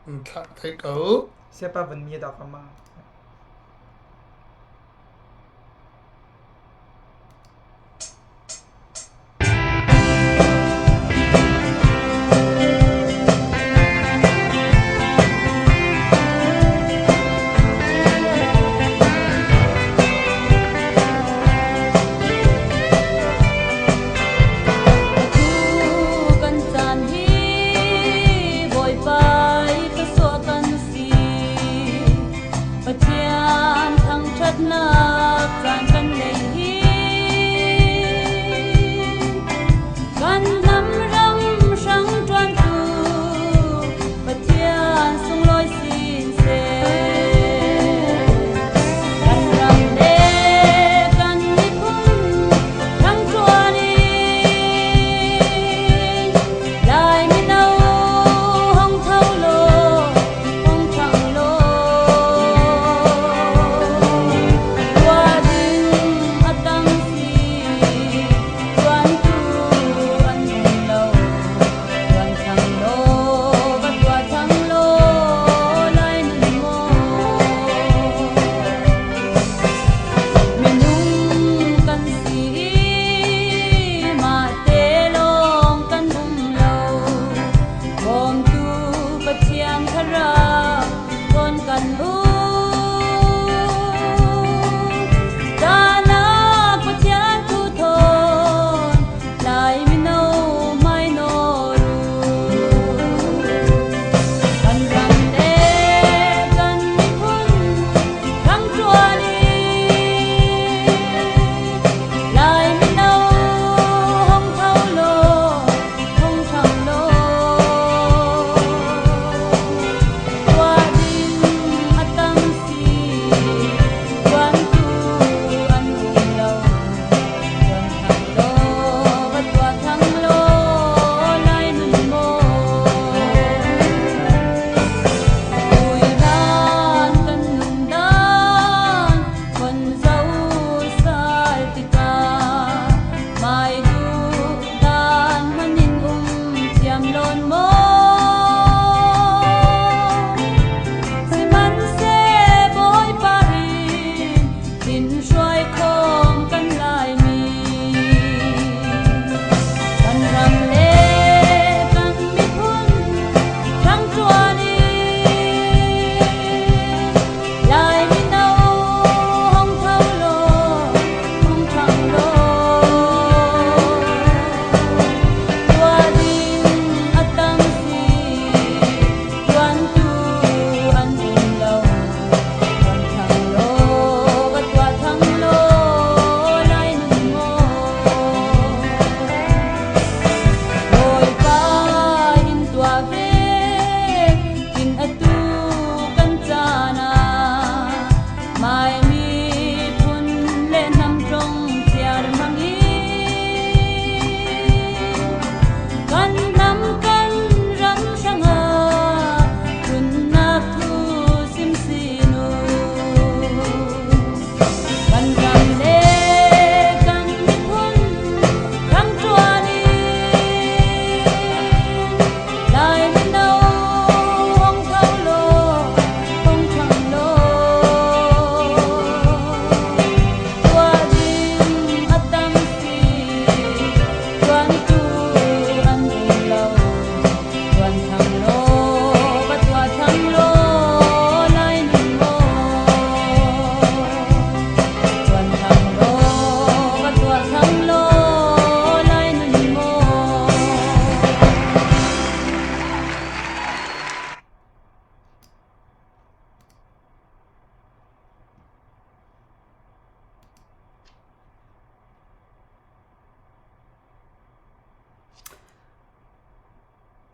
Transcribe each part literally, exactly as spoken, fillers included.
Thak thei ko. Siapa vun mi dok ama. Kan caan hi Bawipa i thluasuah kan si. Pathian thangṭhatnak caan kan nei hi. Kan hnam ram hrang ṭuantu Pathian sunglawi sin seh. Kan ram le kan miphun ṭhangṭuan in Lai mino hong tho law, hong ṭhang law. Tua ding a tam si, ṭuantu an um lo. Ṭuan ṭhang law, va ṭuan ṭhang law, Lai nun maw. Minung kan si i, mahte lawng kan um lo. Bawmtu Pathian Thlarau thawn kan um. Ṭahnak Pathian thu thawn Lai mino hmai nawl uh. Kan ram le kan miphun ṭhangṭuan in Lai mino hong tho law, hong ṭhang law. Tua ding a tam si, ṭuantu an um lo. Ṭuan ṭhang law, va ṭuan ṭhang law, Lai nun maw. Tuidan kan nungdan kan zo sal tikah, mai duh dan hmanin um thiam lawn maw. Sihmanhsehlaw Bawipa in in hruai khawm kan Laimi. Kan ram le kan miphun ṭhangṭuan in Lai mino hong tho law, hong ṭhang law. Tua ding a tam si, ṭuantu an um lo. Ṭuan ṭhang law, va ṭuan ṭhang law, Lai nun maw. Bawipa in tuah ve, in a tu kan caan ah, mai miphun le hnam ṭong ciar hmang in, kan hnam kan ram hrangah nunnak thu sim sin uh. Kan ram le kan miphun ṭhangṭuan in Lai mino hong tho law, hong ṭhang law. Tua ding a tam si, ṭuantu an um lo. Ṭuan ṭhang law, va ṭuan ṭhang law, Lai nun maw. Ṭuan ṭhang law, va ṭuan ṭhang law, Lai nun maw.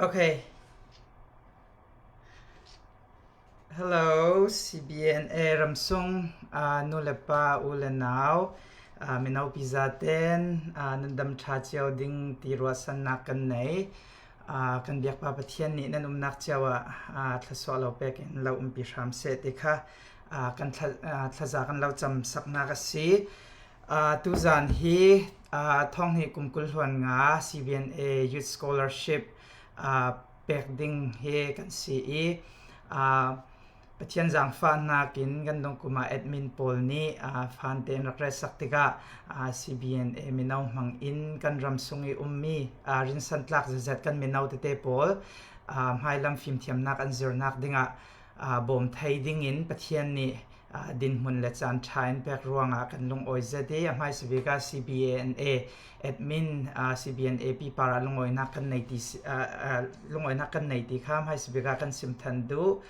Okay. Hello, C B N A ramsung, aa, nu le pa, u le nau, aa, minopi zaten, aa, nan dam ṭha cio ding ti ruahsannak kan nei. Aa, kan biakpa Pathian nih nan umnak cio ah, aa, thluasuah lo pek in lo umpi hram seh ti kha, aa, kan thla-, aa, thlaza kan lo camsaknak a si. Aa, tuzan hi, aa, thawng hnih kum kul hluan nga C B N A Youth Scholarship, aa, pek ding hi kan si i, aa, Pathian zangfahnakin kan dongkuma admin pawl nih, aa, fante an rak relsak tikah, aa, C B N A mino hmangin kan ram sung i ummi, aa, rinsantlak zetzet kan mino tete pawl, aa, hmailam fimthiamnak an zirnak dingah, aa, bawm thei dingin Pathian nih, aa, dinhmun le caan ṭha in pek ruangah kan lungawi zet i a hmaisabik ah C B N A admin, aa, C B N A pipar ah lungawinak kan nei ti si, aa, aa, lungawinak kan nei ti kha hmaisabik ah kan sim than duh.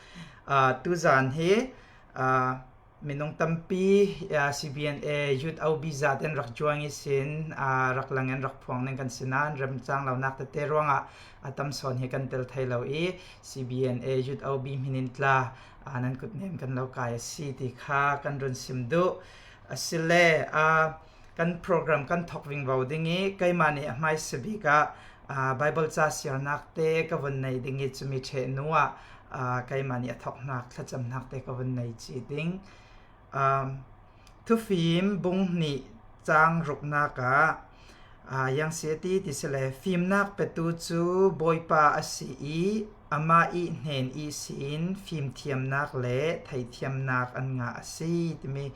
Aa, tuzan hi, aa, minung tampi, aa, C B N A Youth O B zate an rak join i sin, aa, rak lang in rak phuang ning kan si nain remcang lonak tete ruangah a tam sawn hi kan tel thei lo i C B N A Youth O B hminin tla, aa, nan kutnem kan lo kai a si ti kha kan run sim duh. Asile, aa, kan program kan thawk vingvo ding i keimah nih a hmaisabik ah, aa, Bible ca siarnak te ka vun nei ding i cumi ṭheh hnu ah, aa, keimah nih a thawknak thlacamnak te ka vun nei ci ding. Aa, Thufim bung hnih cang ruknak ah, aa, ziang si a ti ti sile, fimnak petu cu Bawipa a si i amah i hnen ihsin fimthiamnak le theihthiamnak an ngah a si timi,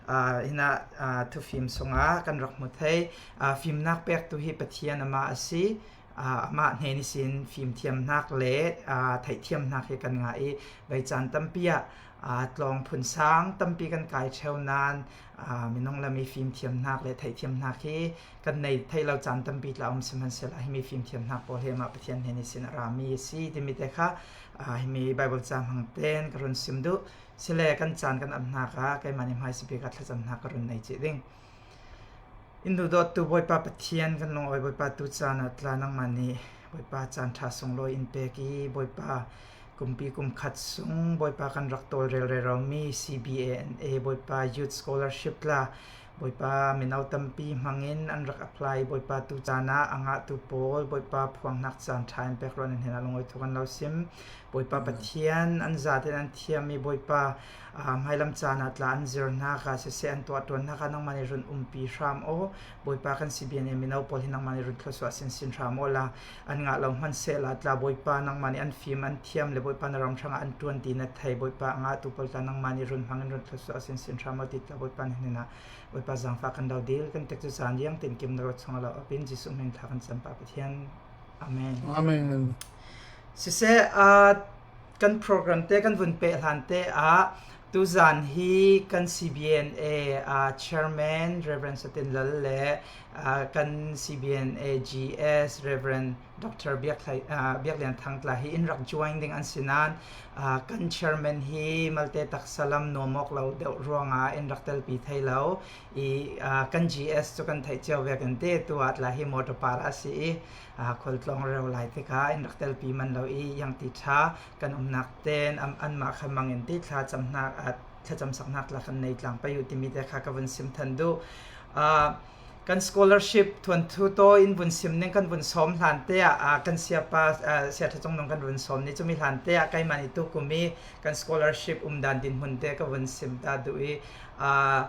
aa, hinah, aa, thufim sungah kan rak hmu thei. Aa, fimnak pektu hi Pathian amah a si. Aa, amah hnen ihsin fimthiamnak le, aa, theihthiamnak hi kan ngah i vei caan tampi ah, aa, tlawng phun sang tampi kan kai ṭheu nain, aa, minung lam i fimthiamnak le theihthiamnak hi kan nei thei lo caan tampi tla um sihmanhsehlaw himi fimthiamnak pawl hi amah Pathian hnen ihsin a rami a si timi te kha, aa, himi Bible ca hmang tein ka run sim duh. Sile kan caan kan amnak ah keimah nih hmaisabik ah thlacamnak ka run nei cih ding. In duhdawttu Bawipa Pathian kan lungawi Bawipa, tu caan ah tla nangmah nih Bawipa caan ṭha sunglawi in pek i Bawipa kumpi kum khat sung Bawipa kan rak tawlrel reromi C B N A Bawipa Youth Scholarship tla Bawipa mino tampi hmangin an rak apply Bawipa, tu caan ah a ngahtu pawl Bawipa phuangnak caan ṭha in pek ruangah nan hnenah lungawi thu kan lo sim. Bawipa Pathian an zaten an thiam i Bawipa, aa, hmailam caan ah tla an zirnak ah siseh, an tuahṭuannak ah nangmah nih run umpi hram aw. Bawipa kan C B N A mino pawl hi nangmah nih run thluasuah sinsin hram aw la, an ngah lo hmanh sehla tla Bawipa nangmah nih an fim an thiam le Bawipa na ram hrangah an ṭuan ti na thei Bawipa a ngahtu pawl tla nangmah nih run hmangin run thluasuah sinsin hram aw ti tla Bawipa na hnenah Bawipa zangfah kan lo dil kan tek cu caan ziang tinkim na rawt chungah lo a pin Jesuh hmin thla kan campa Pathian. Amen. Amen. Siseh, aa, kan program te kan vun peh hlan te ah tuzan hi kan C B N A, aa, Chairman Reverend Satin Lal le, aa, kan C B N A G S Reverend Doctor Biak Thlai-, aa, Biak Lian Thang tla hi in rak join ding an si nain, aa, kan Chairman hi malte taksa lam nuam awk lo deuh ruangah in rak telpi thei lo i, aa, kan G S cu kan theih cio vekin ti tu ah tla hi motor park a si i, aa, khualtlawng reu lai tikah in rak telpi man lo i, ziang ti ṭha kan umnak tein an, anmah kha hmangin ti thlacamnak, aa, thlacamsaknak tla kan nei tlang pei uh timi te kha ka vun sim than duh. Aa, kan scholarship thuanthu tawi in vun sim ning kan vun sawm hlan te ah, aa, kan siapa, aa, Sia Ṭha Cung Nung kan vun sawm ning cumi hlan te ah keimah nih tu kum i kan scholarship umdan dinhmun te ka vun sim ta duh i, aa,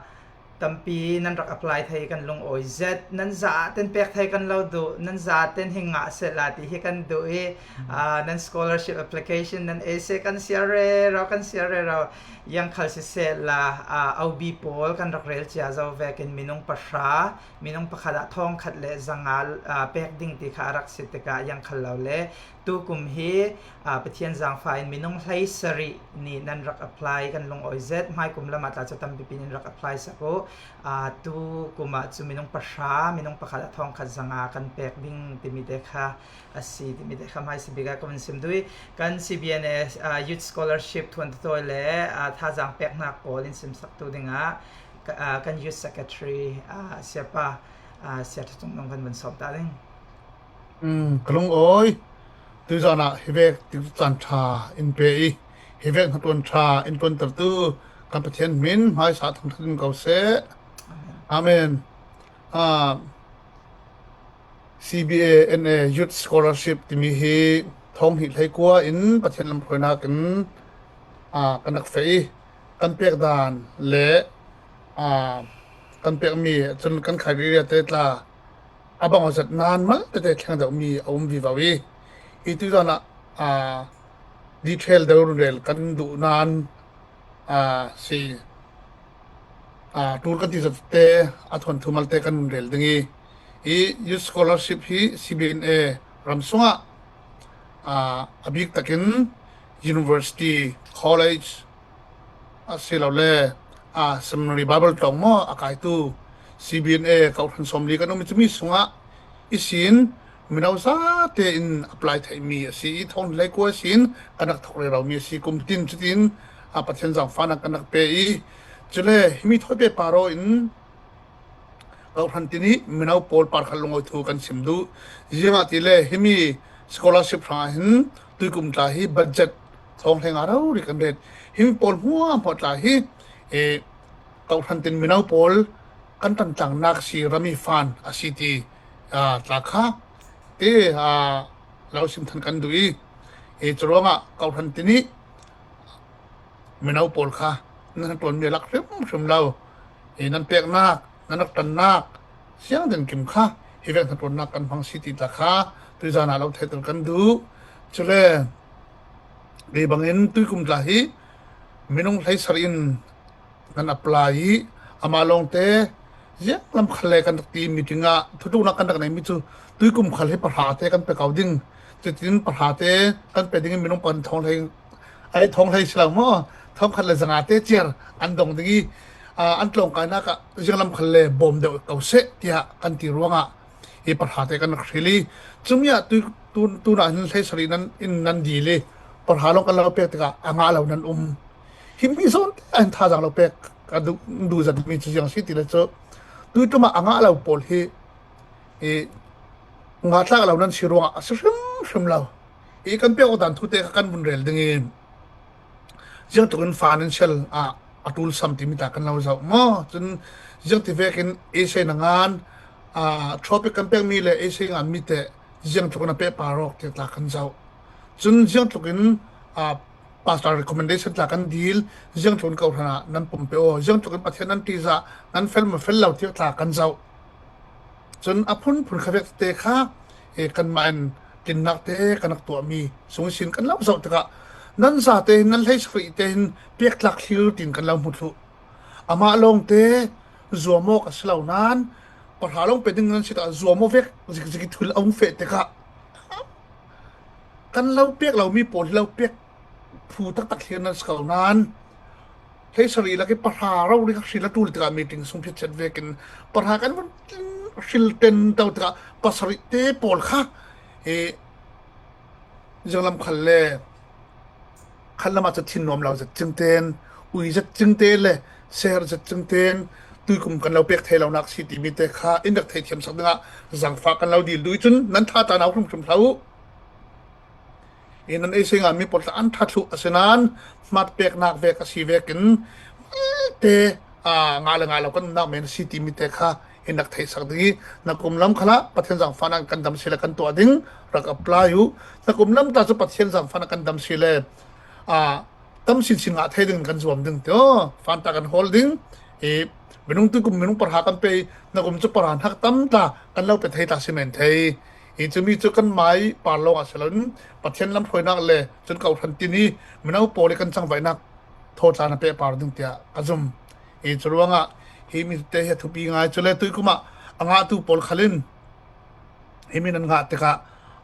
tampi nan rak apply thei kan lungawi zet. Nan zaten pek thei kan lo duh, nan zaten hi ngah sehla ti hi kan duh i, aa, nan scholarship application nan essay kan siar rero, kan siar rero. Ziang khal sisehla, aa, O B pawl kan rak rel cia zo vekin minung pahra, minung pakhat ah thawngkhat le zanga, aa, pek ding ti kha a rak si tikah ziang khal lo le, tu kum hi, aa, Pathian zangfah in minung hleisarih nih nan rak apply kan lungawi zet. Hmai kum lam ah tla cu tampipi nih in rak apply sak uh. Aa, tu kum ah cu minung pahra, minung pakhat ah thawngkhat zanga kan pek ding timi te kha a si timi te kha hmaisabik ah ka vun sim duh i kan C B N A, aa, Youth Scholarship thuanthu tawi le, aa, thazaang peknak pawl in simsaktu dingah ka, aa, kan Youth Secretary, aa, siapa, aa, Sia Ṭha Cung Nung kan vun sawm ta ding. Um, ka lungawi. Tuizan ah hi vek ti caan ṭha in pe i hi vek hnaṭuan ṭha in ṭuantertu kan Pathian hmin hmaisa thangṭhat in ko seh. Amen. Amen. Aa, C B N A Youth Scholarship timi hi thawng hnih hleikua in Pathian lamhruainak in, aa, kan rak feh i kan pek dan le, aa, kan pekmi cun kan criteria te tla a bang aw zet nain malte tete thleng deuhmi a um vivo i, hi tuizan ah, aa, detail deuh run rel kan duh nan, aa, si, aa, tur kan ti zat te, a thuanthu malte kan run rel ding i, i youth scholarship hi C B N A ram sungah, aa, a bik takin university, college, a si lo le, aa, seminary, Bible tlawng maw a kaitu C B N A kawhhran sawmli kan um i, cumi sungah i sin mino zate in apply theih mi a si i, thawng hlei kua i sin kan rak thawk rero mi a si, kum tin cutin, aa, Pathian zangfahna kan rak pe i, cule himi thawi pe paro in kawhhran tin i mino pawl par khat lungawi thu kan sim duh. Ziangahtile himi scholarship hrangah hin tuikum tla hi budget thawng hlei nga rori kan ret. Himi pawl hmuahhmuah tla hi, eh, kawhhran tin mino pawl kan tantlang nak si rami fan a si ti, aa, tla kha, eh, aa, lo sim than kan duh i, eh, curuangah kawhhran tin i mino pawl kha nan hnaṭuan mi a lak hrimhrim lo. Eh, nan peknak, nan rak tannak siang den kim kha hi vek hnaṭuannak kan hmang si ti tla kha tuizan ah lo theitel kan duh. Cule kei bangin tuikum tla hi minung hleisarih in nan apply i, amah lawngte ziang lam khal le kan rak ti, meeting ah thutluknak kan rak nei mi cu tuikum khal hi pahra te kan pe ko ding, cutin pahra te kan pe ding i, minung pan thawng hlei, ai, thawng hlei si lo maw, thawng khat le zanga te ciar an dong ding i, aa, an tlawngkainak ah ziang lam khal le bawm deuh ko seh tiah kan ti ruangah i pahra te kan rak hril i, cumi ah tu, tu, tunah hin hleisarih nan, in nan dil i, pahra lawng kan lo pek tikah a ngah lo nan um. Himi zawn te ah hin thazaang lo pek ka duh, duh zat mi cu ziang si ti le cu, tuitum ah a ngah lo pawl hi, i, ngah tlak lo nan si ruangah a si hrimhrim lo. I kan pek awk dan thu te kha kan vun rel ding i, ziangtlukin financial ah a ṭul sam timi tla kan lo zoh maw? Cun ziangti vekin essay nangan, aa, topic kan pekmi le essay ngan mi te ziangtlukin a pehpar awk ti tla kan zoh. Cun ziangtlukin, aa, pastor recommendation tla kan dil, ziangtlukin kawhhran ah nan pumpe aw, ziangtlukin Pathian nan ṭihzah, nan fel maw fel lo ti tla kan zoh. Cun a phunphun kha vek te kha, eh, kanmah in tlinnak te kan rak tuahmi sung ihsin kan lo zoh tikah, nan zate hin, nan hleisarih te hin pektlak thlir tiin kan lo hmu thluh. Amah lawngte zuam awk a si lo nain, pahra lawng pe ding nan si tikah zuam aw vek zikzik i thil a hung feh tikah, kan lo pek lomi pawl hi lo pek phu taktak hi nan si ko nain, hleisarih lak i pahra rori kha hril a ṭul tikah, meeting sung phiat chiat vekin pahra kan vun hril tento tikah, pasarih te pawl kha, eh, zianglam khal le khan lamah cu thin nuam lo zet cingten, ui zet cingte le ser zet cingten tuikum kan lo pek thei lonak si timi te kha in rak theihthiam sak dingah zangfah kan lo dil duh i, cun nan tha tla nau hrimhrim hlah uh. I nan ei sengah mi pawl tla an ṭha thluh a si nain, hmat peknak vek a si vekin, te, aa, ngah le ngah lo kan umnak men a si timi te kha in rak theihsak ding i, na kum lam khalah Pathian zangfahnak kan dam si le kan tuah ding, rak apply uh. Na kum lam ta cu Pathian zangfahnak kan dam si le, aa, tam sinsin ngah thei ding kan zuam ding ti aw, fanta kan hawl ding. I minung tuikum minung pahra kan pe i, na kum cu pahra hnak tam tla kan lo pe thei tla si men thei. I cumi cu kan mai par lawng ah si loin Pathian lamhruainak le cun kawhhran tin i mino pawl i kan cangvaihnak thaw tla na pehpar ding tiah ka zum. I curuangah himi te hi a thupi ngai, cule tuikum ah a ngahtu pawl khal in himi nan ngah tikah,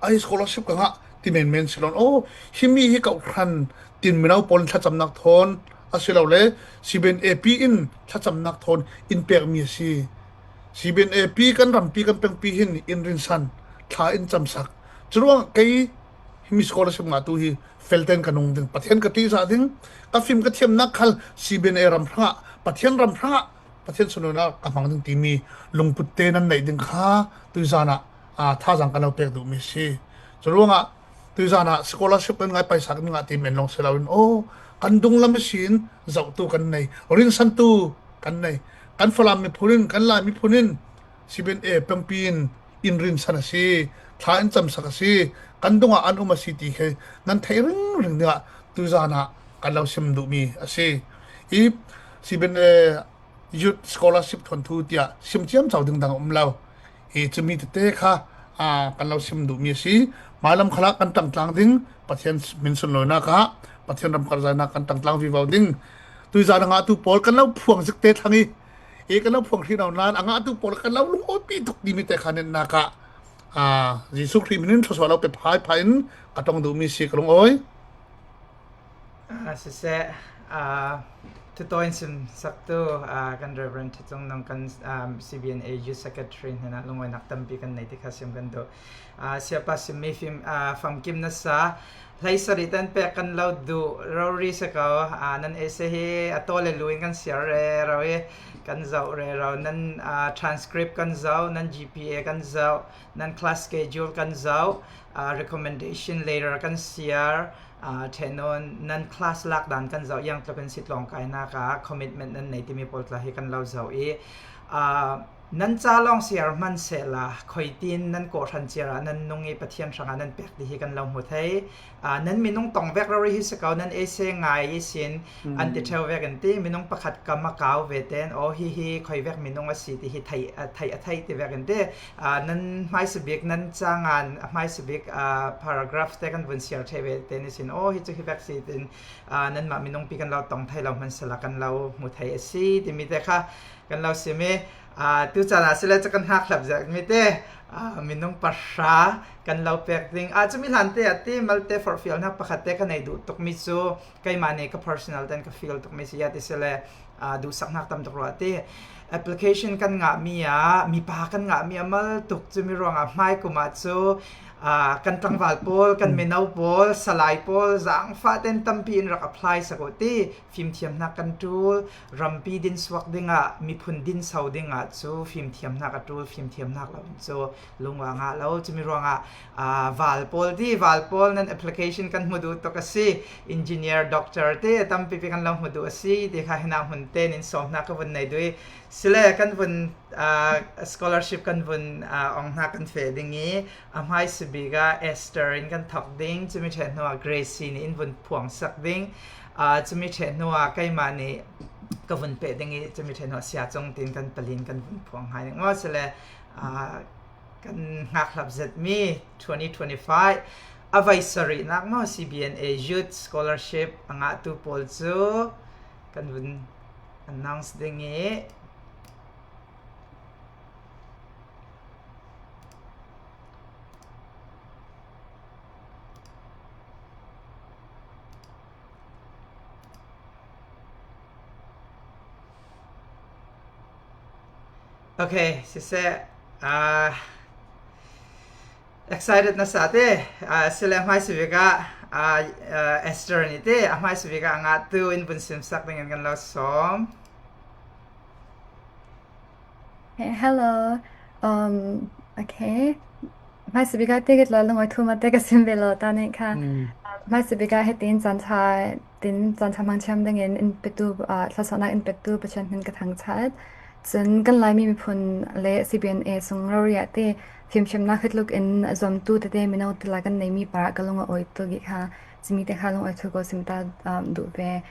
"Ai, scholarship ka ngah," ti menmen si loin, "Oh, himi hi kawhhran tin mino pawl in thlacamnak thawn a si lo le, C B N A P in thlacamnak thawn in pekmi a si. C B N A P kan rampi kan pengpi hin in rinsan, thla in camsak. Curuangah kei himi scholarship ngahtu hi felten ka nung ding, Pathian ka ṭihzah ding, ka fim ka thiamnak khal C B N A ram hrangah, Pathian ram hrangah Pathian sunlawinak ka hmang ding timi lungput te nan neih ding kha tuizan ah, aa, thazaang kan lo pek duhmi a si. Curuangah tuizan ah scholarship kan ngai, paisa kan ngah ti men lawng si loin, aw, kan dunglam ihsin zohtu kan nei, rinsantu kan nei. Kan Falam miphun in, kan Lai miphun in C B N A pengpi in in rinsan a si, thla in camsak a si, kan dungah an um a si ti khi nan theih ringring dingah tuizan ah kan lo sim duhmi a si. I C B N A Youth Scholarship thuanthu tiah sim ciamco ding dang a um lo. Hi cumi tete kha, aa, kan lo sim duhmi a si. Hmailam khalah kan tangtlang ding, Pathian min sunlawinak ah Pathian ram karhzainak kan tangtlang vivo ding. Tuizan a ngahtu pawl kan lo phuang zik te thlang i, e kan lo phuang hrih nawn nan a ngahtu pawl kan lo lungawipih tuk timi te kha netnak ah, aa, Jesuh Khrih min in thluasuah lo pe phaiphai in ka tong duhmi si ka lungawi. Ah, siseh, ah, tuto in simsaktu, ah, kan Reverend Thu Cung Nung kan, ah, C B N A Youth Secretary hnenah lungawinak tampi kan nei ti kha sim kan duh. Ah, siapa simmi fim, ah, famkim nasa, hleisarih ten pek kan lo duh rori si ko, ah, nan essay hi a taw le lu in kan siar rero i, kan zoh rero, nan, ah, transcript kan zoh, nan G P A kan zoh, nan class schedule kan zoh, ah, recommendation letter kan siar, ah, ṭhehnawn nan class lak dan kan zoh, iang tluk in si tlawngkainak ah commitment nan nei timi pawl tla hi kan lo zoh i, ah, nan ca lawng siar hman sehla, khuitin nan kawhhran ciar ah nan nung i Pathian hrangah nan pek ti hi kan lo hmu thei. Ah, nan minung tong vek rori hi si ko, nan essay ngai ihsin an ti ṭheu vek in ti, minung pakhat kam a kau ve ten, aw, hi hi khui vek minung a si ti hi theih, a theih, a theih ti vek in ti, ah, nan hmaisa bik, nan ca ngan a hmaisa bik, ah, paragraph te kan vun siar thei ve ten ihsin, aw, hi cu hi vek si tin, ah, nanmah minung pi kan lo tong thei lo hmansala kan lo hmu thei a si timi te kha kan lo sim i, ah, tu caan ah si le cu kan hngakhlap zetmi te, ah, minung pahra kan lo pek ding. Ah, cumi hlan te ah ti malte forhfialnak pakhat te ka nei duh tukmi cu keimah nih ka personal ten ka feel tukmi si, a ti si le, ah, duhsaknak tam tuk rua ti. Application kan ngahmi ah, mipa kan ngahmi a mal tuk, cumi ruangah hmai kum ah cu, ah, kan tlangval pawl, kan mino pawl, Salai pawl, zaangfah ten tampi in rak apply sak uh ti. Fimthiamnak kan ṭul, rampi din suak dingah, miphun din so dingah cu fimthiamnak a ṭul, fimthiamnak lo in cu lungua ngah lo. Cumi ruangah, aa, val pawl ti, val pawl nan application kan hmu duh tuk a si, engineer, doctor te tampipi kan lo hmu duh a si ti kha hinah hmun tein in sawmhnak ka vun nei duh i, sile kan vun, aa, scholarship kan vun, aa, ong hna kan feh ding i, a hmaisa bik ah Esther in kan thawk ding, cumi ṭheh hnuah Gracie nih in vun phuangsak ding, aa, cumi ṭheh hnuah keimah nih ka vun peh ding i, cumi ṭheh hnuah Sia Cung tin kan pali in kan vun phuang hai ding. Aw, sile, aa, kan hngakhlap zetmi twenty twenty-five a vaisarihnak maw, C B N A Youth Scholarship a ngahtu pawl cu kan vun announce ding i, okay, siseh, ah, excited na sa te, ah, sile hmaisa bik ah, ah, ah, Esther nih te, a hmaisa bik ah a ngahtu in vun simsak dingin kan lo sawm. He-, hello. Um, okay. Hmaisa bik ah te ka tla lungawi thum ah te ka sim ve lo ta nih kha. Hmaisa bik ah hitin caan ṭha, tin caan ṭha hmang thiam dingin in petu, ah, thluasuahnak in petu Pathian hmin ka thangṭhat. Cun kan Laimi miphun le C B N A sung rori ah te fimthiamnak hi tluk in a zuamtu tete mino tila kan neimi par ah ka lung a awi tuk i kha. Cumi te kha lungawi thu ko sim ta, um, duh ve.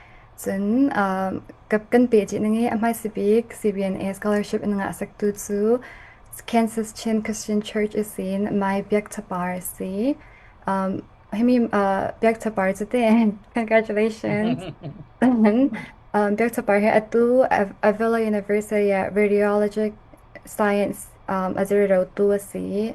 Cun, ah, ka, kan peh cih ning i a hmaisa bik C B N A scholarship in ngah saktu cu Kansas Chin Christian Church ihsin Mai Biak Thapar a si. Um, himi, ah, Biak Thapar cu te, congratulations. Um, Biak Thapar hi atu Av-, Avila University ah radiologic science, um, a zirh rotu a si.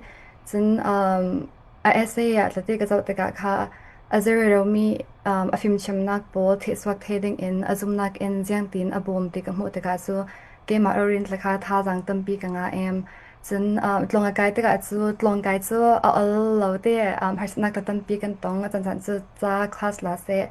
Cun, um, a essay ah tlati ka zoh tikah kha a zirh romi, um, a fimthiamnak pawl thihsuak thei dingin a zumnak in ziangtin a bawm ti ka hmuh tikah cu keimah rori in tla kha thazaang tampi ka ngah em. Cun, um, tlawng a kai tikah cu, tlawng kai cu a ol lo te, um, harsatnak tla tampi kan tong, a caan caan cu ca class la seh,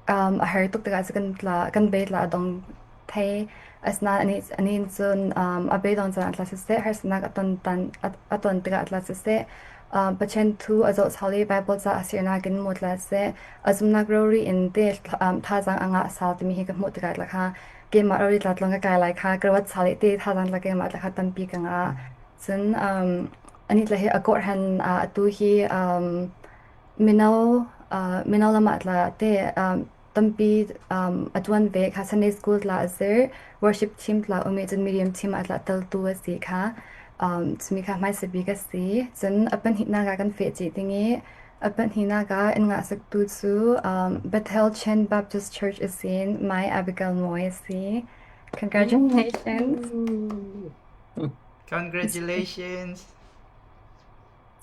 um, a har tuk tikah cu kan tla, kan bei tla a dong thei. Asinain anih, anih in cun, um, a beidong caan a tla siseh, harsatnak a ton tan, a, a ton tikah a tla siseh, um, Pathian thu a zoh sau le Baibal ca a sirnak in mu tla siseh, a zumnak rori in te, um, thazaang a ngah sau timi hi ka hmuh tikah tla kha, keimah rori tla tlawng ka kai lai kha, ka ruat sau le te, thazaang tla keimah tla kha tampi ka ngah. Cun, um, anih tla hi a kawhhran, ah, atu hi, um, mino, ah, mino lamah tla te, um, tampi, um, a ṭuan ve kha Sunday school tla a zir, worship team tla um i cun medium team ah tla teltu a si kha. Um, cumi kha hmaisabik a si. Cun a pahnihnak ah kan feh cih ding i a pahnihnak ah in ngahsaktu cu, um, Bethel Chin Baptist Church a si in Mai Abigail Mawi a si. Congratulations. Congratulations.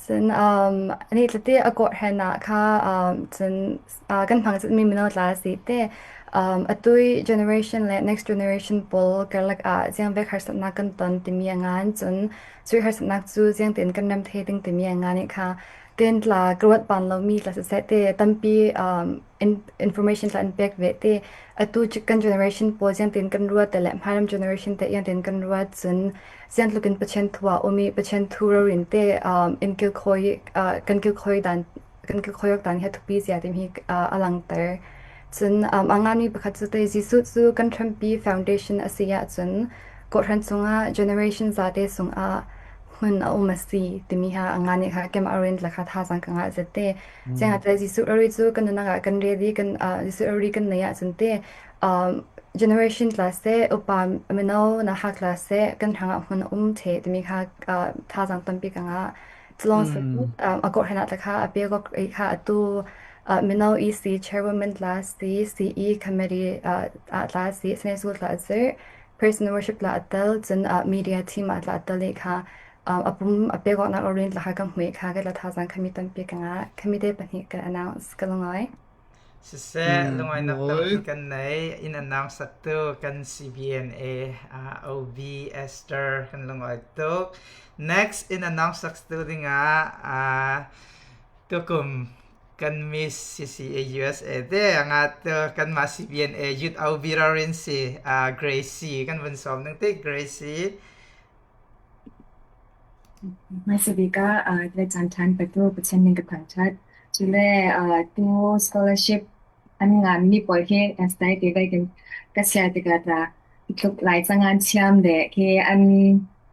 Cun, um, anih tlati a kawhhran ah kha, um, cun, uh, kan hmang cutmi mino tla a si te, um, atu i generation le next generation pawl karlak ah ziangvek harsatnak kan ton timi a ngan, cun cuih harsatnak cu ziangtin kan rem thei ding timi a ngan i kha, tin tla ka ruat pan lomi tla siseh te tampi, um, in-, information tla in pek ve te, atu cu kan generation pawl ziangtin kan ruat te le hmailam generation te ziangtin kan ruat, cun ziangtlukin Pathian thu ah um i Pathian thu rori in te, um, in kilkhawi, uh, kan kilkhawi dan, kan kilkhawi awk dan hi a thupi zia timi hi, uh, a langter. Cun, um, a nganmi pakhat cu te Jesuh cu kan hrampi foundation a si ahcun kawhhran cungah generation zate sungah hmun a um a si timi ha a ngan i kha keimah a rin tla kha thazaang ka ngah zet te. Ziangahtile Jesuh rori cu kan nunnak ah kan rel i kan, uh, Jesuh rori kan nei ahcun te, um, generation tla seh, upa mino nahak tla seh, kan hrangah hmun a um ṭheh timi kha, uh, thazaang tampi ka ngah. Culawng seh, um, a kawhhran ah tla kha a pek awk i kha atu, uh, mino i si chairwoman tla si, C E committee, uh, ah tla si, Sunday school tla a zirh, praise and worship tla a tel, cun, uh, media team ah tla a tel i kha, um, a pum a pek awknak rori in tla kha ka hmuh i kha ka tla thazaang khami tampi ka ngah, khami te pahnih ka announce ka lungawi. Siseh, lungawinak tampi kan nei. In announce saktu kan C B N A, ah, O B Esther kan lungawi tuk. Next in announce saktu dingah, ah, tukum kan Miss C C A U S A te a ngahtu kanmah C B N A Youth O B rori in si, ah, Gracie kan vun sawm ding te, Gracie. Hmaisabik ah, ah, le caan ṭhan petu Pathian min ka thangṭhat. Cule, ah, tu scholarship an nganmi pawl hi, as tai ti vekin ka siar tikah tla i tluk lai cang an thiam le khi an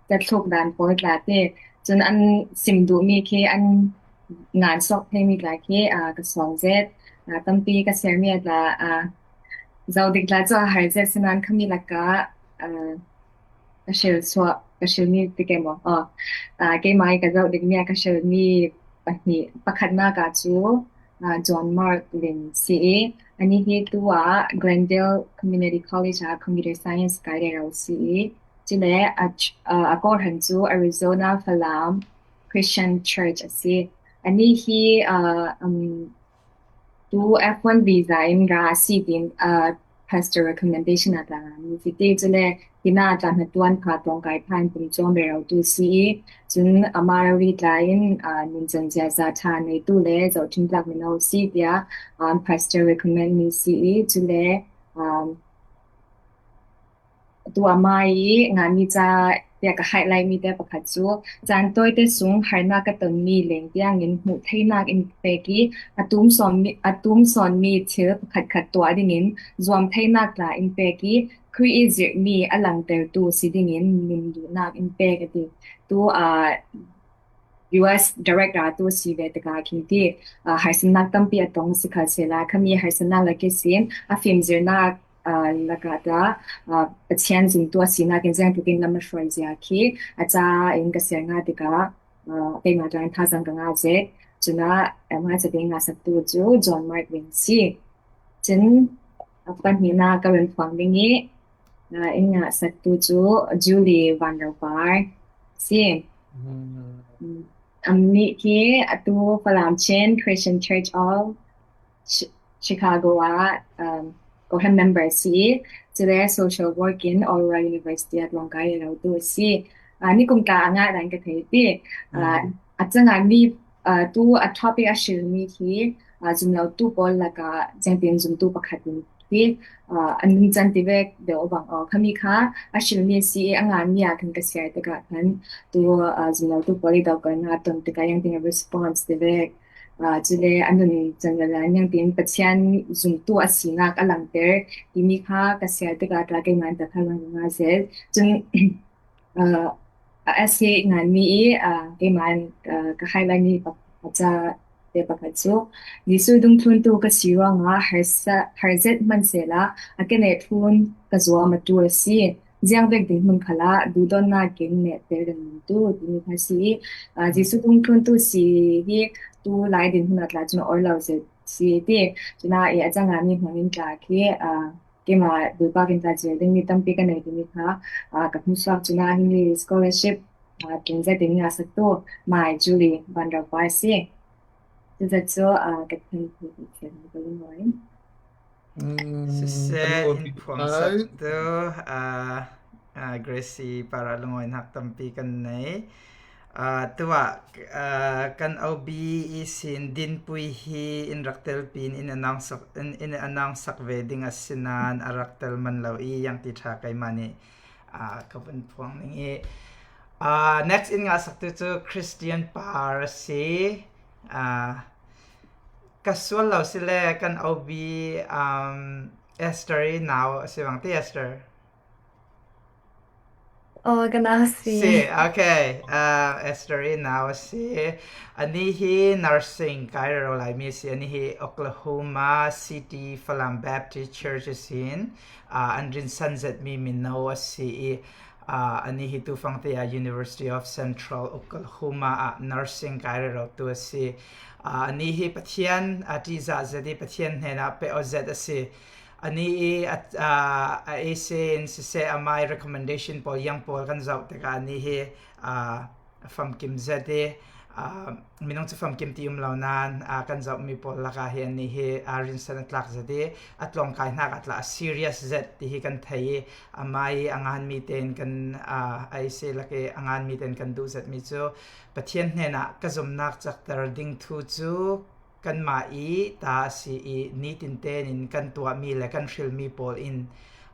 ka tluk dan pawl tla te, cun an sim duhmi khi an ngan sawk theimi tla khi, ah, ka sawng zet. Ah, tampi ka siarmi a tla, ah, zoh dik tla cu a har zet sinain khami lakah, ah, ka hril chuah, ka hrilmi ti ke maw? Aw, ah, keimah i ka zoh dikmi a ka hrilmi pahnih, pakhatnak ah cu, ah, John Mark Lin si i, anih hi tu ah Glendale Community College ah computer science kai rero si i, cule a, ah, a kawhhran cu Arizona Falam Christian Church a si. Anih hi, ah, um, tu F one visa in ra a si tiin, ah, pastor recommendation a tla nganmi si ti, cule hina tla hna tuan kha tawngkai phan pum cawm rero tu si i, cun amah rori tla in, ah, nuncan ziaza ṭha neitu le zohṭhim tlak mino si tiah, ah, pastor recommend mi si i, cule, ah, tu amah i nganmi ca tiah ka highlight mi te pakhat cu caan tawite sung harnak ka tonmi leng tiangin hmuh theinak in pek i a tum sawnmi, a tum sawnmi thil pakhatkhat tuah dingin zuam theinak tla in pek i Khrih i zirhmi a langtertu si dingin min duhnak in pek a ti. Tu, ah, U S director tu si ve tikah khin ti, ah, harsatnak tampi a tong si khal sehla khami harsatnak lak ihsin a fimzirnak, ah, lakah tla, ah, Pathian zumtu a sinak in ziangtlukin lam a hruai zia khi a ca in ka siar ngah tikah, ah, keimah tla in thazaang ka ngah zet. Cunah, ah, mah ca ding ngah saktu cu John Mark Wing si. Cun a pahnihnak ka run phuang ding i, ah, in ngah saktu cu Julie Van Ropar si. Mm, amah hi atu Falam Chin Christian Church of Chi-, Chicago ah, um, kawhhran member si i, cule social work in Aurora University ah tlawngkai rero tu a si. Ah, nikum tla a ngah dan ka thei ti. Ah, a cangah mi, ah, tu a topic a hrilmi hi, ah, zumlotu pawl lakah ziangtin zumtu pakhat in hi, ah, an nuncan ti vek deuh a bang aw. Khami kha a hrilmi a si i a nganmi ah khan ka siar tikah khan tu, ah, zumlotu pawl i dohkalnak a ton tikah ziangtin a response ti vek, ah, cule a nuncan lala ziangtin Pathian zumtu a sinak a langter timi kha ka siar tikah tla keimah in takha lang nga zel. Cun, ah, a essay nganmi i, ah, keimah in, ah, ka highlight mi pa-, a ca te pakhat cu, Jesuh dungthluntu ka si ruangah harsa-, har zet hmansehla a kenehthlun ka zuam a ṭul a si. ziang vek ding hmun khalah duhdonna gen neh tel den tu timi kha si. Aa, Jesu kung thlun tu si hi tu lai ding hmun a tla cun oi lo zet si ti. Cuna i a cang a mi hmang in tla khi, aa, keimah duhpak in tla zel ding mi tampi ka nei timi kha, aa, ka hmusuak cuna hi mi scholarship, aa, tlin zet ding a sak tu Mai Julie Van Rau Pai si. Cucacu, aa, ka thank you, ka thank you, ka lungawi. Siseh, in phuang sak tu, aa, aa, Gracie para lungawinak tampi kan nei. Aa, tuah, aa, kan O B i sin dinpui hi in rak telpi in in a nang sak, in, in a nang sak ve ding a si nain a rak tel man lo i yang ti ṭha keimah nih, aa, ka vun phuang ning i, aa, next in ngah sak tu cu Christian par a si. Aa, ka sual lo si le kan O B, um, Esther i nau a si bang ti Esther. Oh, kan nau si. Si, okay. Uh, Esther i nau a si. Ani hi nursing kai rero lai mi a si. Ani hi Oklahoma City Falam Baptist Church a sin, uh, an rinsan zet mi mino a si i, uh, ani hi tufang te ah University of Central Oklahoma ah nursing kai rero tu a si. Uh, ani hi Pathian a ṭihzah zet i Pathian hnenah pe aw zet a si. Ani i a, a, a A C in siseh, amai recommendation pawl, yang pawl kan zoh tikah ani hi, a, famkim zet i, a, minung cu famkim ti um lo nain, a, kan zohmi pawl lakah hi ani hi, a, rinsan a tlak zet i, a tlawngkai hnak a tla a serious zet ti hi kan thei i, amai i a nganmi tein kan, a, A C lak i a nganmi tein kan duh zetmi cu Pathian hnenah ka zumhnak cakter ding thu cu, kanmah i ta a si i nitin tenin kan tuahmi le kan hrilmi pawl in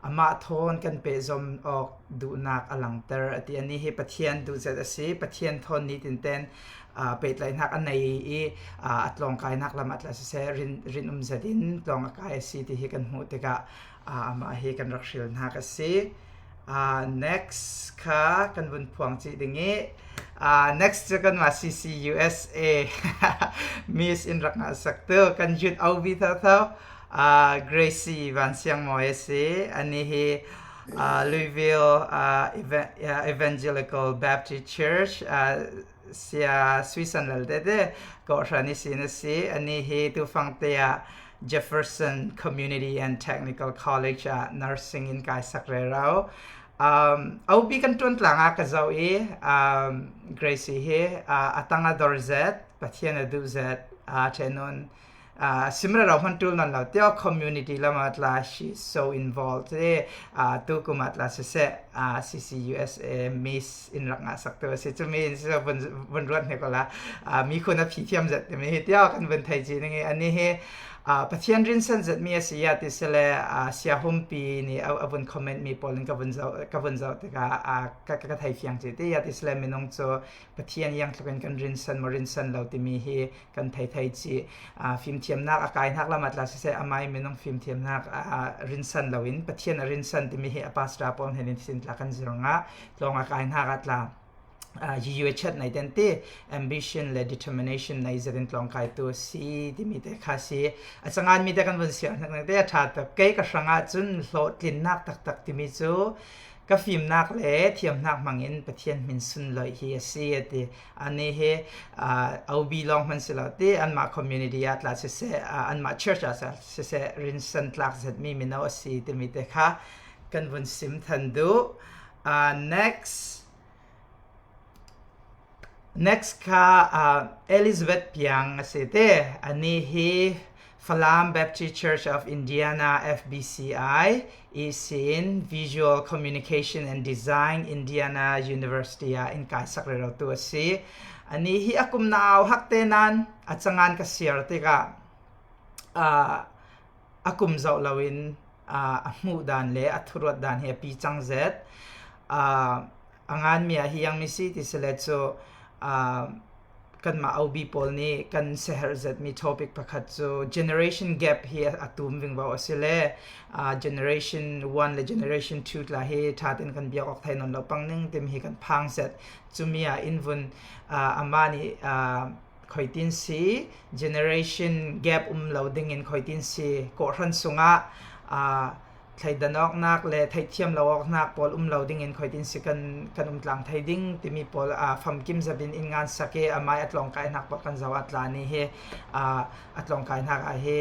amah thawn kan pehzom awk duhnak a langter a ti. Ani hi Pathian duh zet a si. Pathian thawn nitin ten, aa, pehtlaihnak a nei i, aa, a tlawngkainak lam a tla siseh, rin, rinum zetin tlawng a kai a si ti hi kan hmuh tikah, aa, amah hi kan rak hrilnak a si. Aa, next kha kan vun phuang cih ding i, aa, next cu kanmah C C U S A Miss in rak ngahsak tu kan youth O B thotho, aa, Gracie Van Siang Mawi a si. Ani hi, aa, Louisville, aa, Eva-, aa, Evangelical Baptist Church, aa, Sia Suisan Lal tete kawhhran ihsin a si. Ani hi tufang te ah Jefferson Community and Technical College ah nursing in kaisak rero. Um, O B kan ṭuan tlang ah ka zoh i, um, Gracie hi, uh, a tang a dor zet, Pathian a duh zet, uh, ṭhen un, aa, sim rero hmanh ṭul nawn lo tiah community lam ah tla she's so involved i, aa, tukum ah tla siseh, aa, C C U S A Miss in rak ngahsak tu a si. Cumi in siseh vun, vun ruat hnik awla, aa, mi khun a phi thiam zet timi hi tiah kan vun thei cih ning i ani hi, aa, Pathian rinsan zetmi a si ya ti si le, aa, Sia Humpi nih a, a vun comment mi pawl in ka vun zoh, ka vun zoh tikah, aa, ka, ka, ka thei fiang cih ti ya ti si le minung cu Pathian iangtluk in kan rinsan maw rinsan lo timi hi kan thei thei cih, aa, fimthiamnak a kaihnak lam a tla siseh, amai minung fimthiamnak, aa, rinsan loin Pathian a rinsan timi hi a pastor pawl hnen in sin tla kan zir ngah. Tlawng a kaihnak a tla, aa, U U A chat nei ten ti, ambition le determination nei zetin tlawng kai tu a si timi te kha si. A cangan mi te kan vun siar hnak te a ṭha tak. Kei ka hrangah cun hlawhtlinnak taktak timi cu ka fimnak le thiamhnak hmangin Pathian hmin sunloih hi a si a ti. Ani hi, aa, O B lawng hman si lo ti, anmah community ah tla siseh, aa, anmah church ah tla siseh, rinsan tlak zetmi mino a si timi te kha kan vun sim than duh. Aa, next, next kha, aa, Elizabeth Piang a si te. Ani hi Falam Baptist Church of Indiana, F B C I, ihsin Visual Communication and Design, Indiana University ah in kaisak rero tu a si. Ani hi a kum nauhak te nain a cangan ka siar tikah, aa, a kum zoh loin, aa, a hmuh dan le a thuruat dan hi a pi cang zet. Aa, a nganmi ah hi iangmi si ti si le cu, aa, kanmah O B pawl nih kan siaherh zetmi topic pakhat cu generation gap hi a, a tum vingvo a si le, aa, generation one le generation two tla hi ṭha tein kan biak awk thei nawn lo pang ning timi hi kan phang zet. Cumi ah in vun, aa, amah nih, aa, khoitin si, generation gap um lo dingin khoitin si, kawhhran sungah, aa, thleidan awknak le theihthiam lo awknak pawl um lo dingin khuaitin si kan, kan um tlang thei ding timi pawl, aa, famkim zat in in ngansak i, amai a tlawngkai hnak pawl kan zoh a tla ni hi, aa, a tlawngkai hnak ah hi,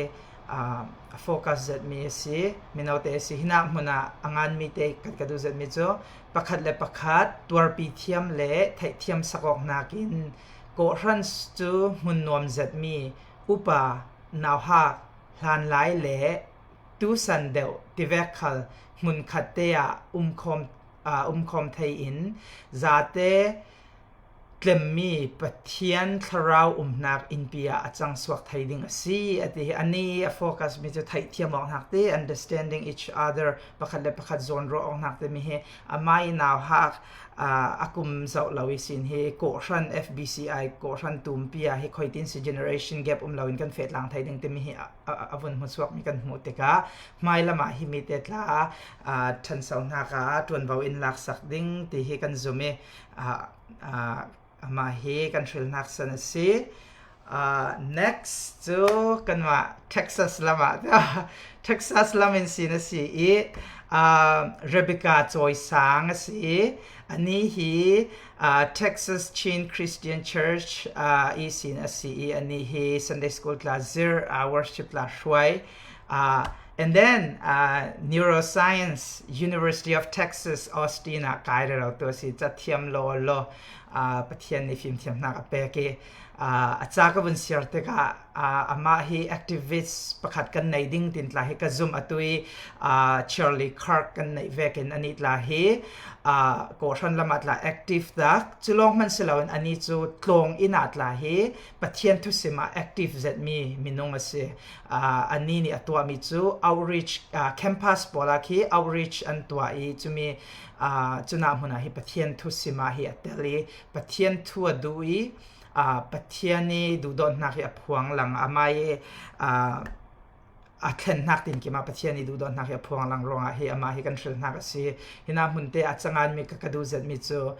aa, a focus zetmi a si, minote a si. Hinah hmun ah a nganmi te kan ka duh zetmi cu pakhat le pakhat tuarpi thiam le theihthiam sak awknak in kawhhran cu hmun nuam zetmi upa, nauhak, hlanlai le tusan deuh tivek khal hmunkhat te ah umkhawm, aa, umkhawm thei in zate tlemmi Pathian thlarau umnak innpi ah a cangsuak thei ding a si, a ti hi. Ani a focus mi cu theihthiam awknak te, understanding each other, pakhat le pakhat zawnruah awknak te mi hi. Amai nauhak, aa, a kum zoh lo ihsin hi kawhhran F B C I kawhhran tumpi ah hi khuaitin si generation gap um loin kan feh tlang thei ding timi hi a, a, a vun hmusuakmi kan hmuh tikah hmailam ah himi te tla, aa, ṭhanso hnak ah ṭuanvo in laksak ding ti hi kan zum i, aa, aa, amah hi kan hrilhnak san a si. Aa, next cu kanmah Texas lam ah, Texas lam in sin a si i, aa, Rebecca Cawisang a si. Ani hi, aa, Texas Chin Christian Church, aa, i sin a si i, ani hi Sunday School tla zir, aa, worship tla hruai. Aa, and then, aa, Neuroscience, University of Texas Austin ah kai rero tu a si, cathiam law law, aa, Pathian nih fimthiam hnak a pek i, aa, a ca ka vun siar tikah, aa, amah hi activist pakhat kan nei ding tin tla hi ka zum a tui, aa, Charlie Kirk kan neih vekin anih tla hi, aa, kawhhran lam ah tla active tak, cu lawng hman si loin ani cu tlawng inn ah tla hi Pathian thusim ah active zetmi minung a si. Aa, ani nih a tuahmi cu outreach, aa, campus pawl ah khi outreach an tuah i, cumi, aa, cunah hmun ah hi Pathian thusim ah hi a tel i, Pathian thu a duh i, aa, Pathian i duhdawtnak hi a phuang lang, amah i, aa, a thlennak tinkim ah Pathian i duhdawtnak hi a phuang lang ruangah hi amah hi kan hrilhnak a si. Hinah hmun te a canganmi ka, ka duh zetmi cu,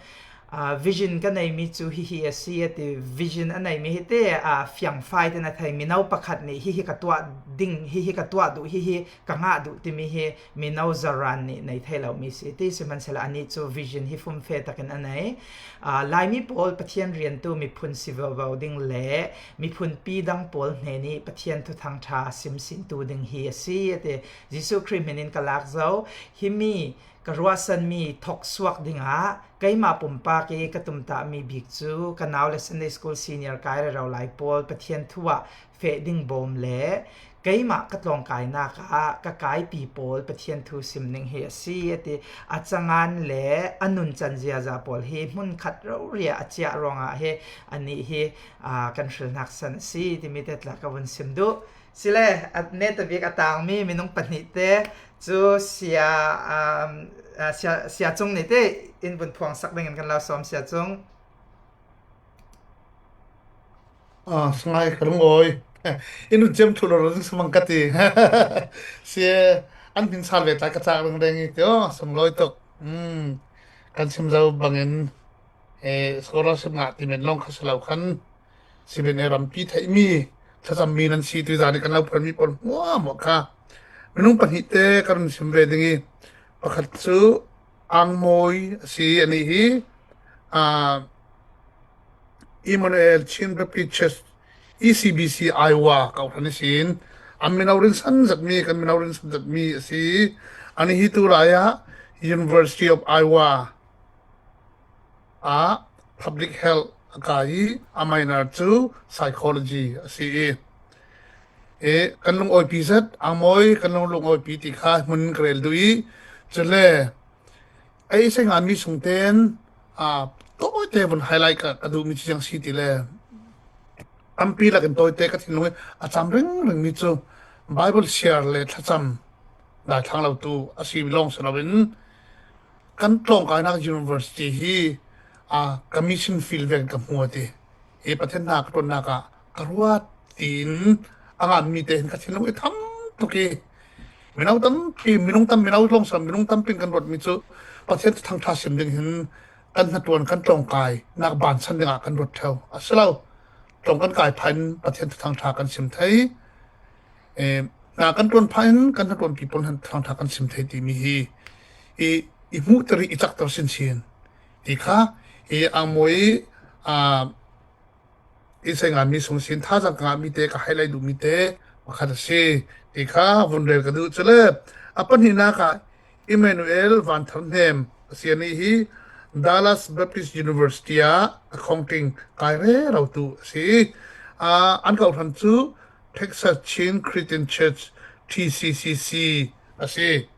aa, vision ka neimi cu hihi a si, a ti. Vision a neimi hi te, aa, fiangfai tein a thei. Mino pakhat nih hihi ka tuah ding, hihi ka tuah duh, hihi ka ngah duh timi hi mino zaran nih nei thei lomi si. Ti sihmanhsehlaw anih cu vision hi fumfe takin a nei. Aa, Laimi pawl Pathian riantu miphun si vovo ding le miphunpi dang pawl hnen i Pathian thuthang ṭha simsintu ding hi a si, a ti. Jesuh Khrih hmin in ka lak zo. Himi ka ruahsanmi thoksuak dingah keimah pumpak i ka tumtahmi bik cu ka nau le Sunday School senior kai rero lai pawl Pathian thu ah feh ding bawm le keimah ka tlawngkainak ah ka kaipi pawl Pathian thu sim ning hi a si, a ti. A cangan le a nuncan ziaza pawl hi hmunkhat rori ah a ciah ruangah hi anih hi, aa, kan hrilhnak san a si timi te tla ka vun sim duh. Sile, a netabik a tangmi minung pahnih te cu sia, um, aa, sia, sia cung nih te in vun phuangsak dingin kan lo sawm, sia cung. Ah, sangai ka lungawi. In run cem thulor ding samang ka ti. Si an hmin sal ve tlai ka cak ring reng i tio, sunglawi tuk. Hmm. Kan sim zo bangin, eh, scholarship ngah ti men long kha si lo khan, si ben e rampi theihmi thlacam mi nan si tui zani kan lo phuan mi pawl hmuahhmuah kha. Minung pahnih te ka run sim ve ding i, pakhat cu Angmawi a si, anih hi, ah, Emmanuel Chin Baptist Church, E C B C Iowa, kawhhran ihsin an mino rinsan zetmi, kan mino rinsan zetmi a si. Anih hi tulai ah University of Iowa ah public health a kai i, a minor cu psychology a si i, e, kan lungawipi zet, Angmawi, kan lung lungawipi ti kha hmun ka rel duh i, cule ei sei nganmi sung tein, aa, tawite vun highlight ka, ka duhmi cu ziang si ti le, tampi lakin tawite ka thinlung i a cam ringringmi cu Bible share le thlacam daithlang lotu a si lawng si loin, kan tlawngkainak university hi, aa, ka mission field vekin ka hmu a ti. Hi Pathian hna ka ṭuannak ah ka ruat tiin a nganmi te hin ka thinlung i tham tuk i, mino tampi, minung tam, mino lawng si lo, minung tampi in kan ruatmi cu Pathian thuthang ṭha sim ding hin kan hnaṭuan, kan tlawngkainak bansan dingah kan ruat ṭheo a si lo. Tlawng kan kai phah in Pathian thuthang ṭha kan sim thei. Eh, Na kan tuan pha in kan tuan people han thang tha kan sim thei ti mi hi. I, i hmuh teri i cak ter sin sin. Ti kha, i ang mui, a, i sei nga mi sung sin tha zang ka nga mi te ka hai lai du mi te pakhat a si. Ti kha, vun rel ka du chule. A pan hi na ka, Emmanuel Van Thar Hnem a si ani hi, Dallas Baptist University a, a khongking kai re rau tu a si. A, an kau han chu, Texas Chin Christian Church, T C C C, a si.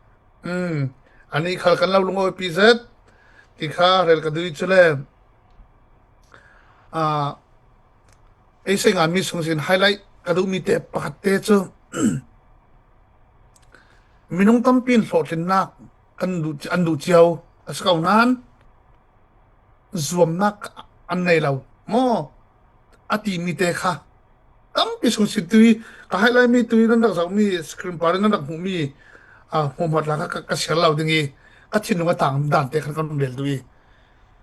Hmm. Ani khal kan lo lungawi pi zet. Ti kha rel ka dui chule. A, ei sei nga mi sung sin highlight ka du mi te pakhat te chu. Minung tampi in hlawhtlinnak kan du, an du ciau a si kau nan. Zuamnak an nei lo maw? A ti mi te kha. Tampi sung si tui, ka hai lai mi tui nan rak zau mi, screen par nan rak hmuh mi, a, hmuh hmat la ka, ka, ka sial lo ding i, ka thin nung a tang dan te khan kan um lel tui.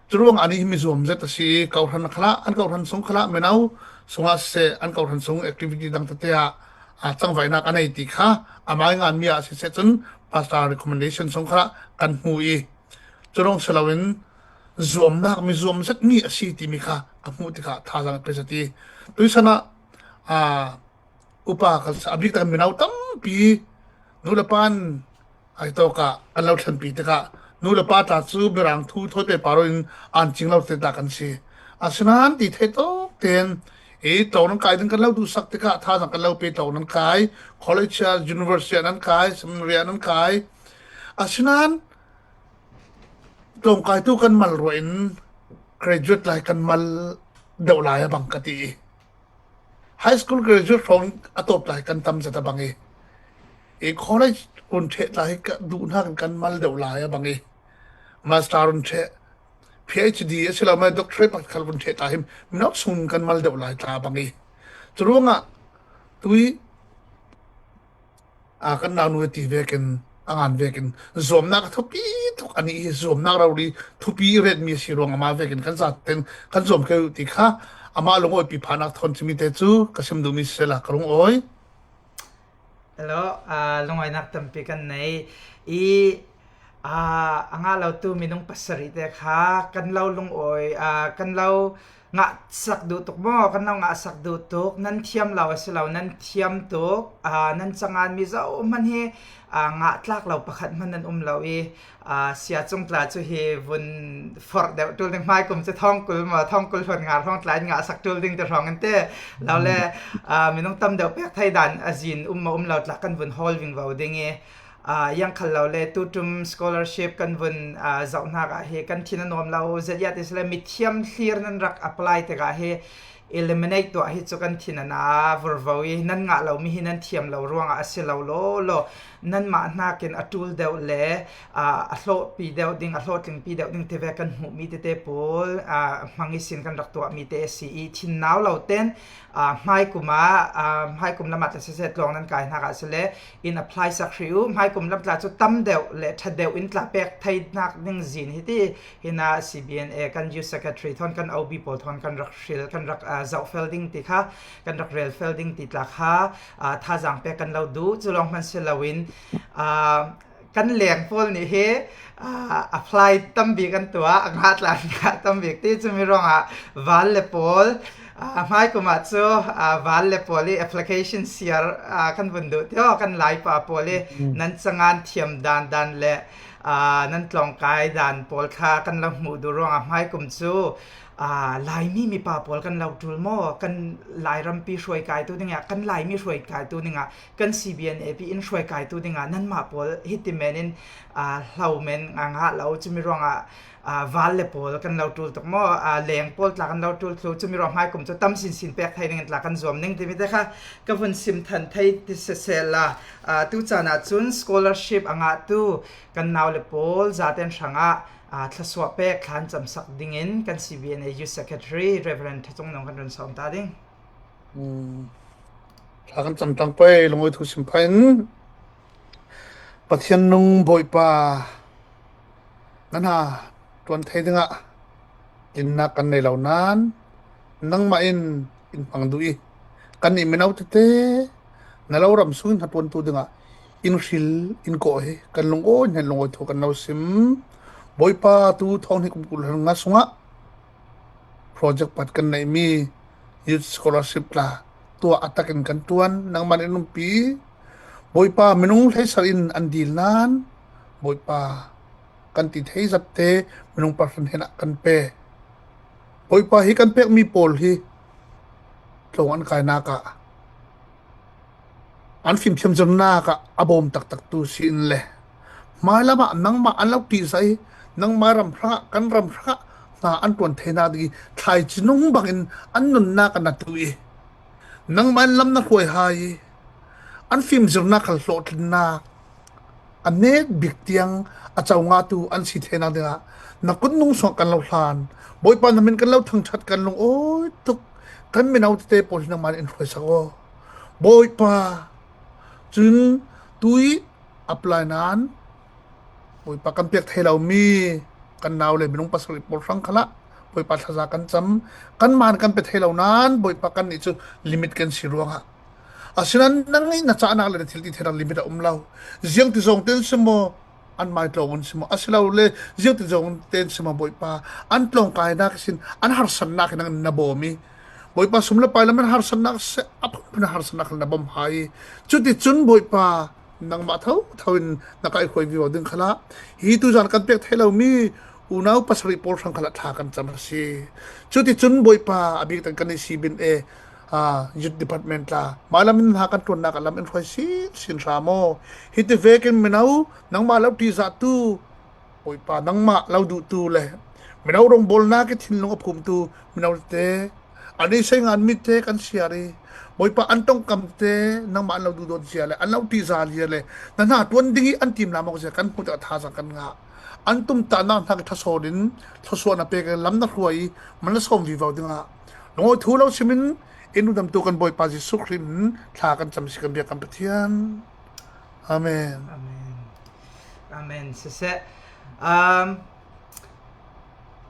Churuang ani hi mi zuam zet a si, kau hran khala, an kau hran sung khala, menau, sunga se, an kau hran sung activity dang te te a, a, changvainak a nei ti kha, a mai ngan mi a si se chun, pastor recommendation sung khala, kan hmu i. Churuang se lo in, zuamnak mi zuam zet mi a si ti mi kha, a hmuh ti kha, tha zang pe zet i. Tui sana, a, upa kal sa, a bik tak menau tampi, nu le pan, ai to ka, an lo thlen pi te ka, nu le pa ta chu berang thu thoi pe paro in an ching lo te ta kan si. A sinan ti thei to ten, e to nan kai ding kan lo du sak te ka, tha zang kan lo pe to nan kai, college a, university a nan kai, seminary a nan kai. A sinan, tlawngkaitu kan mal ruah in graduate lai kan mal deuh lai a bang ka ti i. High school graduate hrawng a tawp lai kan tam zet a bang i. I college run ṭheh lai ka duh hnakin kan mal deuh lai a bang i. Master run ṭheh, P H D a si lo mai doctorate pakhat khal run ṭheh lai hi minot sung kan mal deuh lai tla a bang i. Churuangah tui a kan nau nu ti vekin, a ngan vekin, zuamnak a thupi tuk ani hi, zuamnak rori thupi i ret mi a si ruang ama vekin, kan zaten, kan zuam keu ti kha, ama lungawi pi phanak thawn chimi te chu, ka sim duh mi sela ka lungawi. Hello, a, lungawinak tampi kan nei. I, a, a ngah lo tu minung pasarih te kha, kan lo lungawi, a, kan lo ngahsak duh tuk maw? Kan lo ngahsak duh tuk. Nan thiam lo a si lo, nan thiam tuk. Aa, nan cangan mi zohman hi, aa, ngah tlak lo pakhat hman nan um lo i, aa, sia cung tla cu hi vun forh deuh ṭul ding hmai kum cu thawngkul maw, thawngkul hluan nga hrawng tla in ngahsak ṭul ding ti hrawng in te. Lo le, aa, minung tam deuh pek thei dan a zin um maw um lo tla kan vun hawl vingvo ding i, Aa, yang khal lo le, tuṭum scholarship kan vun, aa, zoh hnak ah hi kan thin a nuam lo, zet ya ti si le, mithiam thlir nan rak apply tikah hi eliminate tuah hi cu kan thin a na vurvo i, nan ngah lo mi hi nan thiam lo ruangah a si lo law law, nanmah hnakin a ṭul deuh le, aa, a hlawhpi deuh ding, a hlawhtlingpi deuh ding tive kan hmuh mi tete pawl, aa, hmang ihsin kan rak tuah mi te a si i, thin nau lo ten, aa, hmai kum ah, aa, hmai kum lam ah tla siseh tlawng nan kai hnak ah si le, in apply sak hrih u. Hmai kum lam tla cu tam deuh le ṭha deuh in tla pek thei hnak ding zin hi ti. Hinah C B N A kan Youth Secretary thawn kan O B pawl thawn kan rak hril, kan rak, aa, zoh fel ding ti kha, kan rak rel fel ding ti tla kha, aa, thazaang pek kan lo duh. Cu lawng hman si loin, aa, kan leng pawl nih hi, aa, apply tam bik an tuah, a ngah tla an ngah tam bik ti. Cumi ruangah val le pawl, aa, hmai kum ah cu, aa, val le pawl i application siar, aa, kan vun duh tio, kan Laipa pawl i nan cangan thiam dan dan le, aa, nan tlawngkai dan pawl kha kan lo hmuh duh ruangah hmai kum cu, aa, Laimi mipa pawl kan lo ṭul maw? Kan Lairampi hruaikaitu dingah, kan Laimi hruaikaitu dingah, kan C B N A P in hruaikaitu dingah nanmah pawl hiti men in, aa, hlo men a ngah lo. Cumi ruangah, aa, val le pawl kan lo ṭul tuk maw? Aa, leng pawl tla kan lo ṭul thlu. Cumi ruang hmai kum cu tam sinsin pek thei dingin tla kan zuam ning timi te kha ka vun sim than thei ti siseh la, aa, tu caan ah cun scholarship a ngahtu kan nau le pawl zaten hrangah, aa, thlasuah pek thla an camsak dingin kan C B N A Youth Secretary Reverend Ṭha Cung Nung kan run sawm ta ding. Thla kan cam tlang pei, lungawi thu sim pha in, Pathian nung Bawipa, na hna ṭuan thei dingah tlinnak kan nei lo nan, nangmah in in hmang duh i, kannih mino tete na lo ram sungin hnaṭuantu dingah in hril in kawh hi kan lungawi hnen lungawi thu kan lo sim. Bawipa, tu thawng hnih kum kul hlan nga sungah project pakhat kan neih mi youth scholarship tla tuah a takin kan ṭuan, nangman in umpi. Bawipa, minung hleisar in an dil nan, Bawipa, kan ti thei zatte minung pahran hnenah kan pe. Bawipa, hi kan pek mi pawl hi tlawng an kainak ah an fimthiam zirnak ah a bawm taktak tu si in le, hmailam ah nangmah an lo ṭihzah i, nangmah ram hrangah, kan ram hrangah hna an ṭuan theinak ding i thlaici nung bangin an nunnak a na tu i, nangmah in lam na hruai hai i, an fimzirnak khal hlawhtlinnak a net bik tiang a co ngahtu an si theinak dingah na kut nung sungah kan lo hlan. Bawipa, na min kan lo thangṭhat, kan lungawi tuk. Kan mino tete pawl hi nangmah in hruaisak aw. Bawipa, cun tui apply nan, Bawipa, kan pek thei lo mi kan nau le minung pasarih pawl hrang khalah Bawipa, thlaza kan cam, kanmah kan pe thei lo nan, Bawipa, kannih cu limit kan si ruangah. Asinain nang nih na cahnak le na thil ti theinak limit a um lo. Ziangti zong tein si maw, an mai tlawng un si maw, asilole ziangti zong tein si maw, Bawipa, an tlawngkainak ihsin an harsatnak hi nang na bawm i, Bawipa, sum le pai lam in harsatnak si, a phunphun harsatnak na bawm hai. Cuticun, Bawipa, nangmah thotho in na kaihhruai vivo ding khalah hi tuzan kan pek thei lo mi unau pasarih pawl hrang khalah thla kan cam a si. Cuticun, Bawipa, a bik kan i C B N A, aa, Youth Department tla hmailam in hna kan ṭuannak ah lam in hruai sinsin hram aw. Hiti vekin mino nangmah lo ṭihzahtu, Bawipa, nangmah lo duhtu le mino rawngbawlnak i thinlung a phumtu mino tete, an i sei ngan mi tete kan siar i, Bawipa, an ṭongkam tete nangmah an lo duhdawt zia le an lo ṭihzah zia le na hnaṭuan ding i an timlam awk zia kan hmuh tikah thazaang kan ngah. An tumtahnak hnak i ṭha sawn in thluasuah na pek i lam na hruai i man na sawm vivo dingah lungawi thu lo simin in undamtu kan Bawipa Jesuh Khrih in thla kan cam si kan biak kan Pathian. Amen. Amen. Amen. Siseh. Um,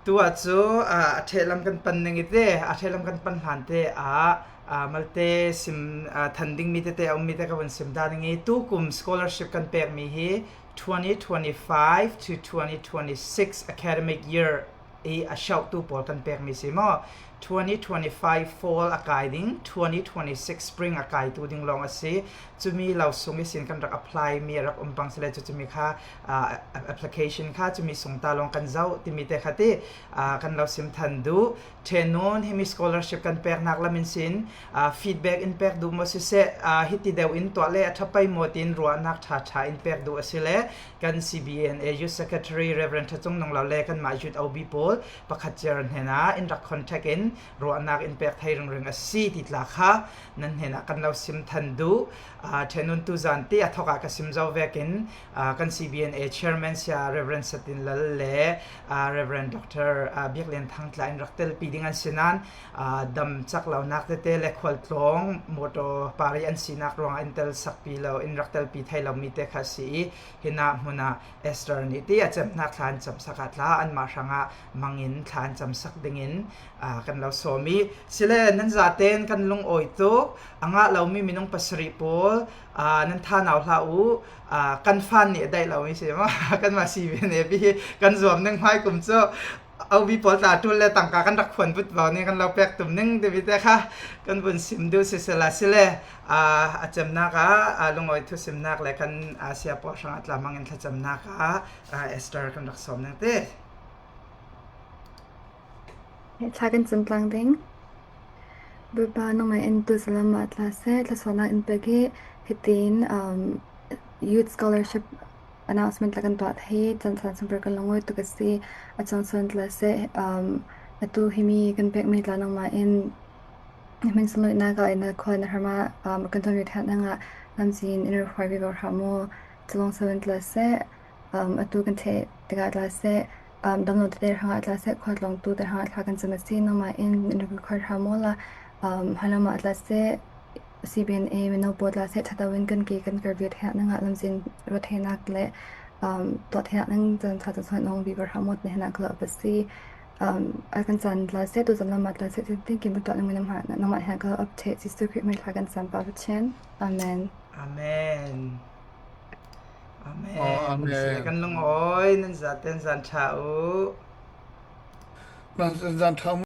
tu ah cu, ah, a ṭhehlam kan pan ning i te, a ṭhehlam kan pan hlan te ah, ah, malte sim, ah, than ding mi tete a um mi te ka vun sim ta ning i, tu kum scholarship kan pek mi hi twenty twenty-five to twenty twenty-six academic year i a shauhtu pawl kan pek mi si maw? Twenty twenty-five fall a kai ding, twenty twenty-six spring a kai tu ding lawng a si. Cumi lo sung ihsin kan rak apply mi a rak um pang si le cu, cumi kha, ah, application kha cumi sung ta lawng kan zoh timi te kha ti, ah, kan lo sim than duh. Ṭhenun himi scholarship kan peknak lam in sin, ah, feedback in pek duh maw siseh, ah, hiti deuh in tuah le a ṭha pei maw tiin ruahnak ṭha ṭha in pek duh a si le kan C B N A Youth Secretary Reverend Ṭha Cung Nung Lo le kanmah Youth O B pawl pakhat cia hnenah in rak contact in ruahnak in pek thei ringring a si ti tla kha nan hnenah kan lo sim than duh. Ah, ṭhenun tuzan ti a thawk ah ka sim zo vekin, ah, kan C B N A Chairman Sia Reverend Satin Lal le, ah, Reverend Doctor, ah, Biak Lian Thang tla in rak telpi ding an si nain, ah, dam cak lonak tete le khualtlawng motor pari an sinak ruangah in tel sakpi lo, in rak telpi thei lo mi te kha si i, hinah hmunah Esther nih ti a cemnak thla an camsak ah tla anmah hrangah mangin thla an camsak dingin, ah, kan lo sawm i, sile nan zaten kan lungawi tuk, a ngah lomi minung pasarih pawl, ah, nan thanau hlah u, ah, kan fan nih a daih lomi si maw? Kanmah C B N A pi hi kan zuam ning hmai kum cu, O B pawl tla ṭul le tangka kan rak phuan vut vo ning, kan lo pek tum ning timi te kha kan vun sim duh sisela sile, ah, a cemnak ah, ah, lungawi thu simnak le kan, ah, sia pawl hrangah tla mangin thlacamnak ah, ah, Esther kan rak sawm ning ti. Thla kan cam tlang ding. Bawipa, nangmah in tu zalam ah tla seh, thluasuahnak in pek i, hitin, um, youth scholarship announcement tla kan tuah thei, can san sumper kan lungawi tuk a si, a cang suan tla seh, um, atu himi kan pek mi tla nangmah in hmin sungluinak ah in a khua na hrama, um, kan ṭuanmi ṭhiat nangah lamzin in ruhhuai vivo hram maw, calawng seven tla seh, um, atu kan ṭheh tikah tla seh, um, damlo tete hrangah tla seh, khua tlawngtu te hrangah thla kan cam a si, nangmah in in ruhhuai hram maw la, um, hmailam ah tla seh, C B N A mino pawl tla seh, ṭhataw in kan ke kan kar vialte nangah lamzin ruat theinak le, um, tuah theinak nang can ṭha cun hong vivo hram maw, na hnenah ka lo a si. Um, a kan caan tla seh, tu zan lam ah tla seh, thinking, Pathian nangmah, nangmah he ka update, Jesuh Khrih hmei thla kan caan pa Pathian. Amen. Amen. Amen. Aw, amen. Kan lungawi, nan zate zan ṭha uh. Nan zan ṭha.